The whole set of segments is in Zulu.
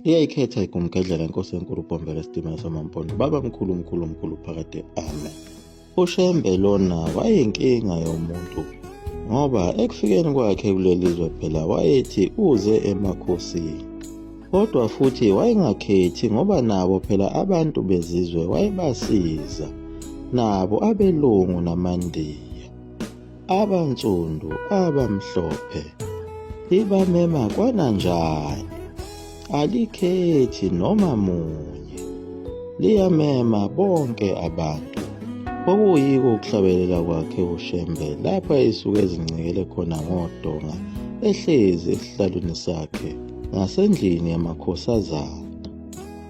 Iyayikhetha igumgedlela inkosi enkulu uBhombela isitimela samaMpondo. Baba mkhulu mkhulu mkhulu phakade amen. UShembe lona wayeyinkinga yomuntu ngoba ekufikeni kwakhe kuleli zwe phela wayethi uze emakhosini. Kodwa futhi wayengakhethi ngoba nabo phela abantu bezizwe wayebasiza nabo abelungu namandiya. Abansundu abamhlophe libamema kwananjani alikhethi noma munye liyamema bonke abantu okuyiko ukuhlabelela kwakhe uShembe lapho ayesuke ezincikele khona ngodonga ehlezi esihlalweni sakhe ngasendlini yamakhosazana.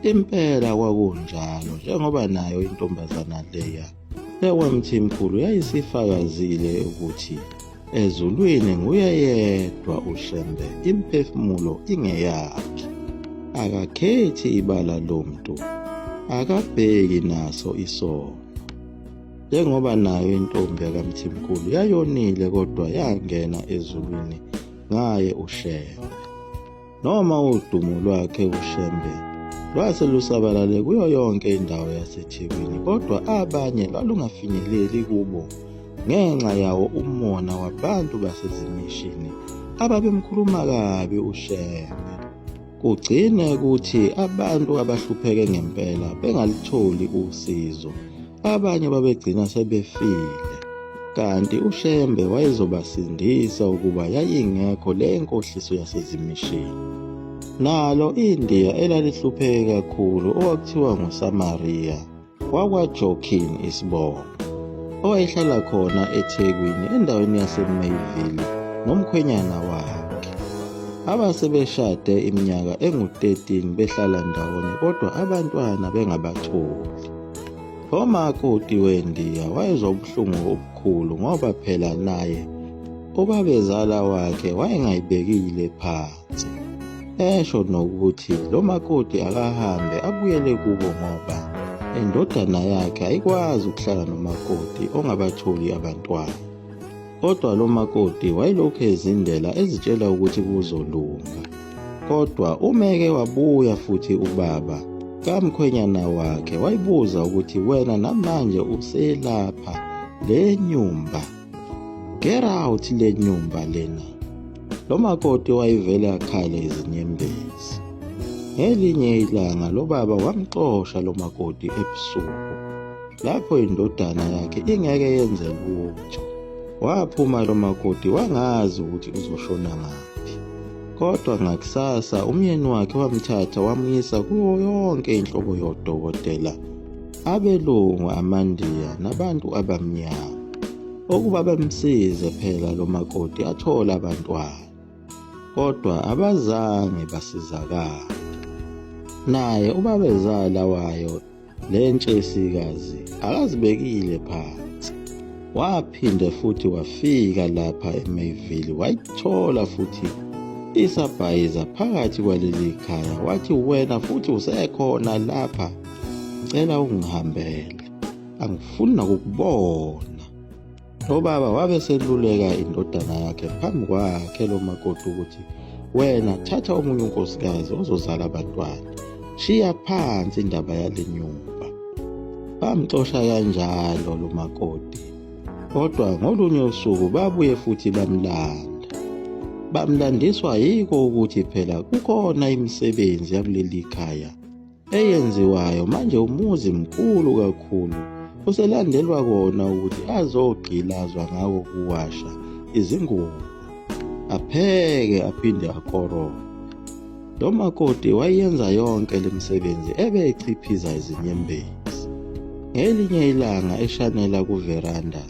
Impela kwakunjalo njengoba nayo intombazana leya EwaMthimkhulu yayisifakazile ukuthi ezulwini nguye yedwa uShembe imphefumulo ingeyakhe. Akakhethi ibala lomntu, akabheki naso isono. Njengoba nayo intombi yakaMthimkhulu yayonile kodwa yangena ezulwini ngaye uShembe. Noma udumo lwakhe uShembe lwase lusabalale kuyo yonke indawo yaseThekwini kodwa abanye lwalungafinyeleli kubo ngenxa yawo umona wabantu basezimishini ababemkhuluma kabi uShembe. Kugcine kuthi abantu abahlupheke ngempela bengalitholi usizo, abanye babegcina sebefile. Kanti uShembe wayezobasindisa ukuba yayingekho le nkohliso yasezimishini. Nalo iNdiya elalihlupheke kakhulu okwakuthiwa nguSamariya wakwaJokin isibongo, owayehlala khona eThekwini endaweni yaseMayville nomkhwenyana wakhe. Abasebeshade iminyaka engu-13 behlala ndawonye kodwa abantwana bengabatholi. Umakoti weNdiya wayezwa ubuhlungu obukhulu ngoba phela naye ubabezala wakhe wayengayibekile phansi. Esho nokuthi lo makoti akahambe abuyele kubo ngoba indodana yakhe ayikwazi ukuhlala nomakoti ongabatholi abantwana. Kodwa lo makoti wayelokhu ezindela ezitshela ukuthi kuzolunga. Kodwa umeke wabuya futhi ubaba kamkhwenyana wakhe wayibuza ukuthi wena namanje uselapha le nyumba. Get out le nyumba lena. Lo makoti wayevele akhale izinyembezi. Ngelinye ilanga lo baba wamxosha lo makoti ebusuku. Lapho indodana yakhe ingeke yenze lutho. Waphuma lo makoti wangazi ukuthi uzoshona ngaphi. Kodwa ngakusasa umyeni wakhe wamthatha wamyisa kuyo yonke inhlobo yodokotela, abelungu, amaNdiya nabantu abamnyama, ukuba bamsize phela lo makoti athole abantwana. Kodwa abazange basizakale. Naye ubabezala wayo Le ntshesikazi akazibekile phansi. Waphinde futhi wafika lapha eMayville wayithola futhi isabhayiza phakathi kwaleli khaya wathi wena futhi usekhona lapha cela ungihambele angifuni nokukubona. Lo baba wabe seluleka indodana yakhe phambi kwakhe lo makoti ukuthi wena thatha omunye unkosikazi ozozala abantwana, shiya phansi indaba yale nyumba. Bamxosha kanjalo lo makoti, kodwa ngolunye usuku babuye futhi bamlanda. Bamlandiswa yiko ukuthi phela kukhona imisebenzi yakuleli khaya eyenziwayo manje umuzi mkhulu kakhulu uselandelwa kona ukuthi azogqilazwa ngako kuwasha izingubo apheke aphinde akorole lo makoti wayenza yonke lemisebenzi ebe echiphiza izinyembezi ngelinye ilanga eshanela kuveranda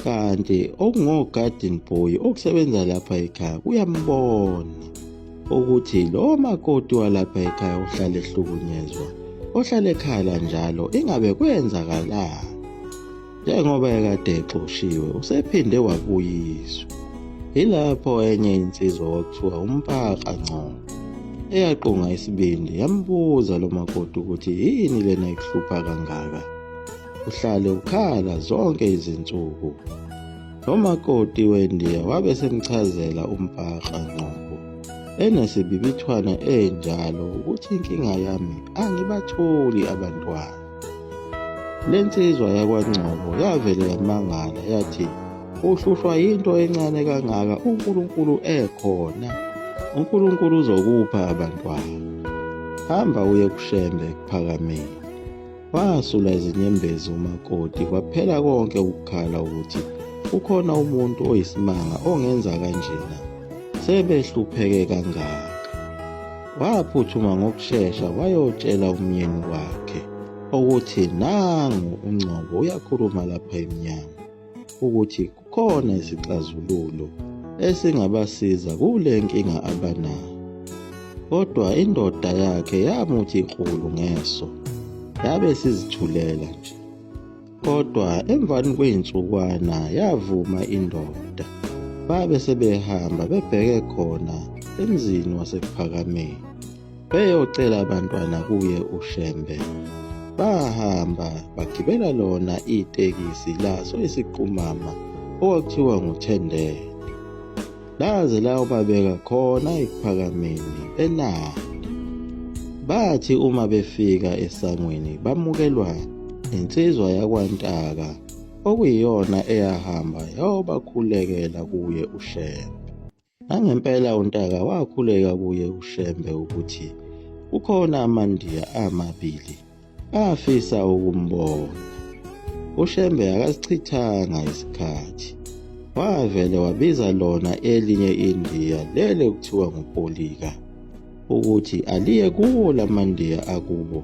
kanti okungo-garden boy okusebenza lapha ekhaya kuyambona ukuthi lo makoti walapha ekhaya ohlala ehlukunyezwa ohlala ekhala njalo ingabe kwenzakalani njengoba ekade exoshiwe usephinde wabuyiswa yilapho enye insizwa kwakuthiwa uMpaka Ngcobo eyaqunga isibindi yambuza lo makoti ukuthi yini lena ekuhlupha kangaka uhlale ukhala zonke izinsuku Lo makoti weNdiya wabe semchazela uMpaka Ngcobo enesibibithwana enjalo ukuthi inkinga yami angibatholi abantwana. Le nsizwa yakwaNgcobo yavele yamangala yathi uhlushwa yinto encane kangaka uNkulunkulu ekhona. UNkulunkulu uzokupha abantwana. Hamba uye kuShembe ekuphakameni. Wasula izinyembezi umakoti kwaphela konke ukukhala ukuthi ukhona umuntu oyisimanga ongenza kanjena. Sebehlupheke kangaka. Waphuthuma ngokushesha wayotshela umyeni wakhe ukuthi nangu uNgcobo uyakhuluma lapha emnyango ukuthi kukhona isixazululo esingabasiza kule nkinga abanayo. Kodwa indoda yakhe yamuthi klulu ngeso, yabe isizithulela nje. Kodwa emvani kwey'nsukwana yavuma indoda, babe sebehamba bebheke khona emzini waseKuphakameni beyocela abantwana kuye uShembe. Bahamba bagibela lona itekisi laso isiqumama okwakuthiwa nguThendele. Laze layobabeka khona ekuphakameni eNanda. Bathi uma befika esangweni bamukelwa insizwa yakwaNtaka okuyiyona eyahamba yayobakhulekela kuye uShembe. Nangempela uNtaka wakhuleka kuye uShembe ukuthi kukhona amaNdiya amabili afisa ukumbona. UShembe akasichithanga isikhathi. Wavele wabiza lona elinye iNdiya leli okuthiwa nguPolika ukuthi aliye kuwo lamaNdiya akubo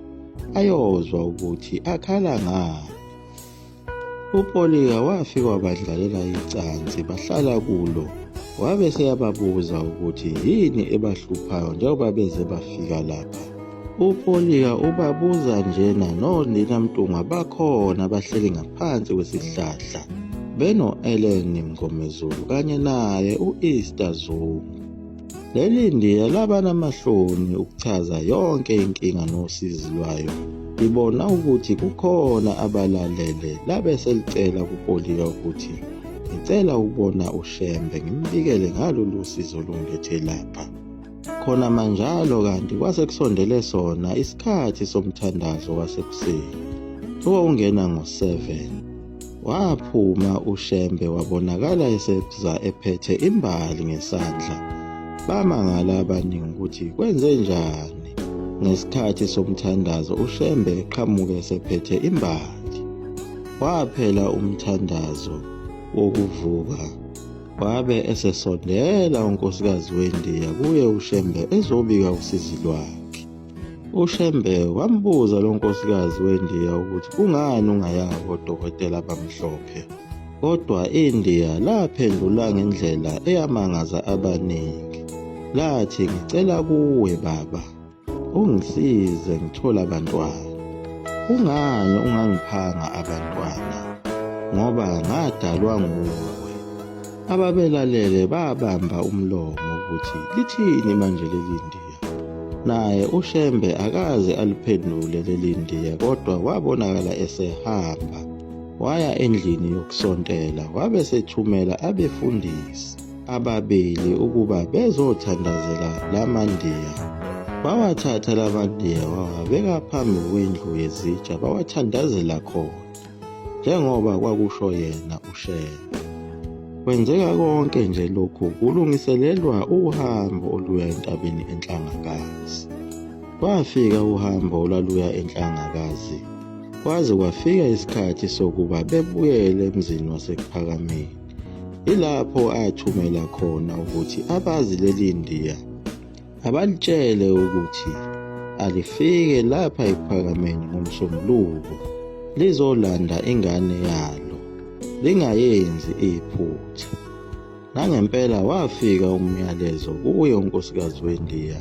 ayozwa ukuthi akhala ngani. UPolika wafika wabadlalela icansi bahlala kulo wabe seyababuza ukuthi yini ebahluphayo njengoba beze bafika lapha. UPolika ubabuza njena noNina Mntungwa bakhona bahleli ngaphansi kwesihlahla beno-Ellen Mngomezulu kanye naye u-Easter Zungu. Leli Ndiya laba namahloni ukuchaza yonke inkinga nosizi lwayo libona ukuthi kukhona abalalele labe selicela kuPolika ukuthi ngicela ukubona uShembe ngimbikele ngalolu sizo olungilethe lapha. Khona manjalo kanti kwase kusondele sona isikhathi somthandazo wasekuseni owawungena ngo-7. Waphuma uShembe wabonakala eseza ephethe imbali ngesandla. Bamangala abaningi ukuthi kwenze njani ngesikhathi somthandazo uShembe eqhamuke esephethe imbali. Waphela umthandazo wokuvuka wabe esesondela unkosikazi weNdiya kuye uShembe ezobika usizi lwakhe. UShembe wambuza lo nkosikazi weNdiya ukuthi kungani ungayanga kodokotela abamhlophe. Kodwa iNdiya laphendula ngendlela eyamangaza abaningi. Lathi ngicela kuwe baba ungisize ngithole abantwana. Kungani ungangiphanga abantwana? Ngoba ngadalwa nguwe. Ababelalele babamba umlomo ukuthi lithini manje leli Ndiya. Naye uShembe akaze aliphendule leli Ndiya kodwa wabonakala esehamba waya endlini yokusontela wabe sethumela abefundisi ababili ukuba bezothandazela lamaNdiya. Bawathatha lamaNdiya wawabeka phambi kwendlu yezitsha bawathandazela khona njengoba kwakusho yena uShembe. Kwenzeka konke nje lokhu kulungiselelwa uhambo oluya entabeni eNhlangakazi. Kwafika uhambo olwaluya eNhlangakazi kwaze kwafika isikhathi sokuba bebuyele emzini waseKuphakameni. Ilapho athumela khona ukuthi abazi leli Ndiya abalitshele ukuthi alifike lapha ekuphakameni ngoMsombuluko lizolanda ingane yalo lingayenzi iphutha. Nangempela wafika umyalezo kuye unkosikazi weNdiya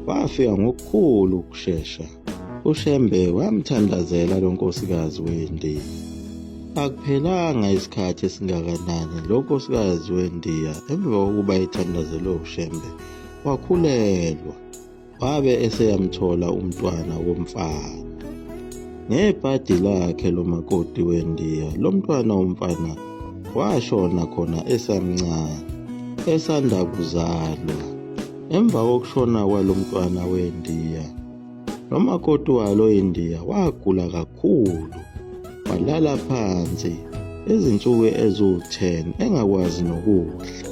wafika ngokukhulu ukushesha. UShembe wamthandazela lo nkosikazi weNdiya. Akuphelanga isikhathi esingakanani lo nkosikazi weNdiya emva kokuba ethandazelwe uShembe wakhulelwa wabe eseyamthola umntwana womfana. Ngebhadi lakhe lo makoti weNdiya lo mntwana womfana washona khona esamncane esanda kuzalwa. Emva kokushona kwalo mntwana weNdiya, lo makoti walo iNdiya wagula kakhulu, walala phansi izinsuku eziwu-10 engakwazi nokudla,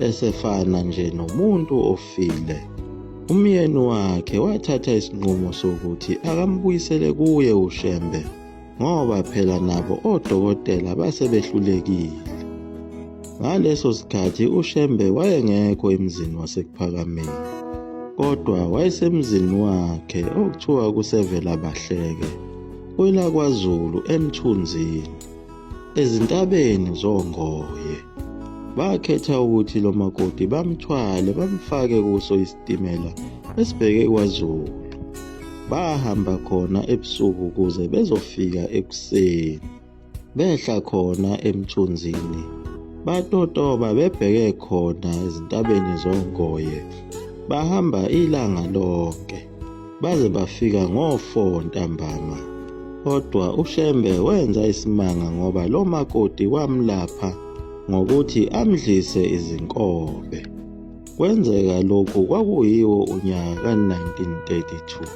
esefana nje nomuntu ofile. Umyeni wakhe wathatha isinqumo sokuthi akambuyisele kuye uShembe ngoba phela nabo odokotela base behlulekile. Ngaleso sikhathi uShembe wayengekho emzini waseKuphakameni, kodwa wayesemzini wakhe okuthiwa kuseVelabahleke, kwelakwaZulu eMthunzini, ezintabeni zoNgoye. Bakhetha ukuthi lo makoti bamthwale bamfake kuso isitimela esibheke kwaZulu. Bahamba khona ebusuku ukuze bezofika ekuseni. Behla khona emthunzini, batotoba bebheke khona ezintabeni zoNgoye. Bahamba ilanga lonke baze bafika ngo-4 ntambama. Kodwa uShembe wenza isimanga ngoba lo makoti wamlapha ngokuthi amdlise izinkobe. Kwenzeka lokhu kwakuyiwo unyaka ka-1932.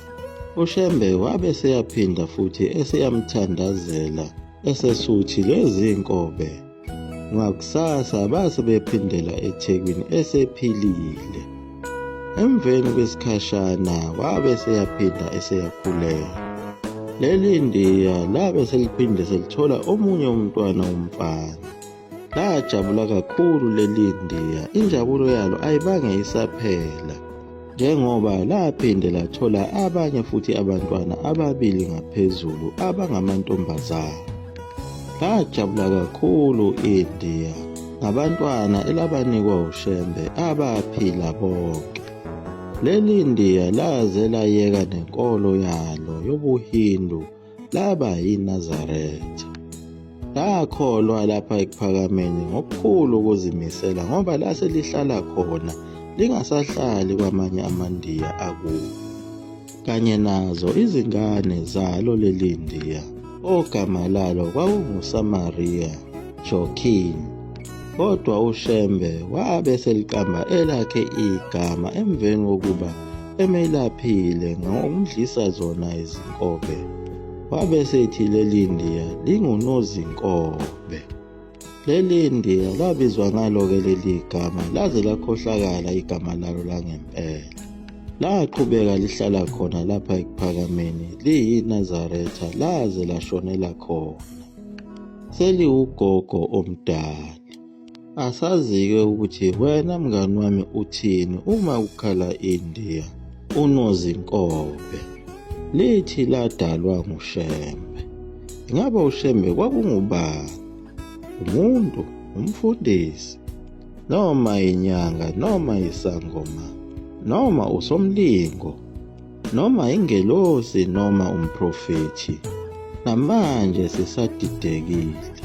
UShembe wabe eseyaphinda futhi eseyamthandazela esesuthi lezi nkobe. Ngakusasa base bephindela eThekwini esephilile. Emveni kwesikhashana wabe eseyaphinda eseyakhulelwa. Leli Ndiya labe seliphinde selithola omunye umntwana womfana. Lajabula kakhulu leli Ndiya, injabulo yalo ayibange isaphela njengoba laphinde lathola abanye futhi abantwana ababili ngaphezulu abangamantombazane. Lajabula kakhulu iNdiya ngabantwana elabanikwa uShembe abaphila bonke. Leli Ndiya laze layeka nenkolo yalo yobuHindu laba yiNazaretha. Lakholwa lapha ekuphakameni ngokukhulu ukuzimisela ngoba lase lihlala khona lingasahlali kwamanye amaNdiya akuwo. Kanye nazo izingane zalo leli Ndiya ogama lalo kwakunguSamaria Joaquin. Kodwa uShembe wabe seliqamba elakhe igama emveni kokuba emelaphile ngokumdlisa zona izinkobe. Wabe sethi leli Ndiya linguNozinkobe. Leli Ndiya labizwa ngalo-ke leli gama laze lakhohlakala igama lalo langempela. Laqhubeka lihlala khona lapha ekuphakameni liyiNazaretha laze lashonela khona. Seliwugogo omdala. Asazi-ke ukuthi wena mngani wami uthini uma kukhala iNdiya uNozinkobe. Lithi ladalwa nguShembe. Ingabe uShembe kwakungubani? Umuntu, umfundisi, noma inyanga, noma isangoma, noma usomlingo, noma ingelosi, noma umprofethi. Namanje sisadidekile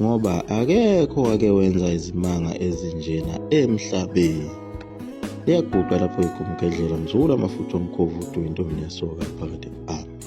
ngoba akekho wake wenza izimanga ezinjena emhlabeni. Liyaguqa lapho igumgedlela mzukulu amafutha omkhovu uduwe intombi nesoka phakathi. Amen.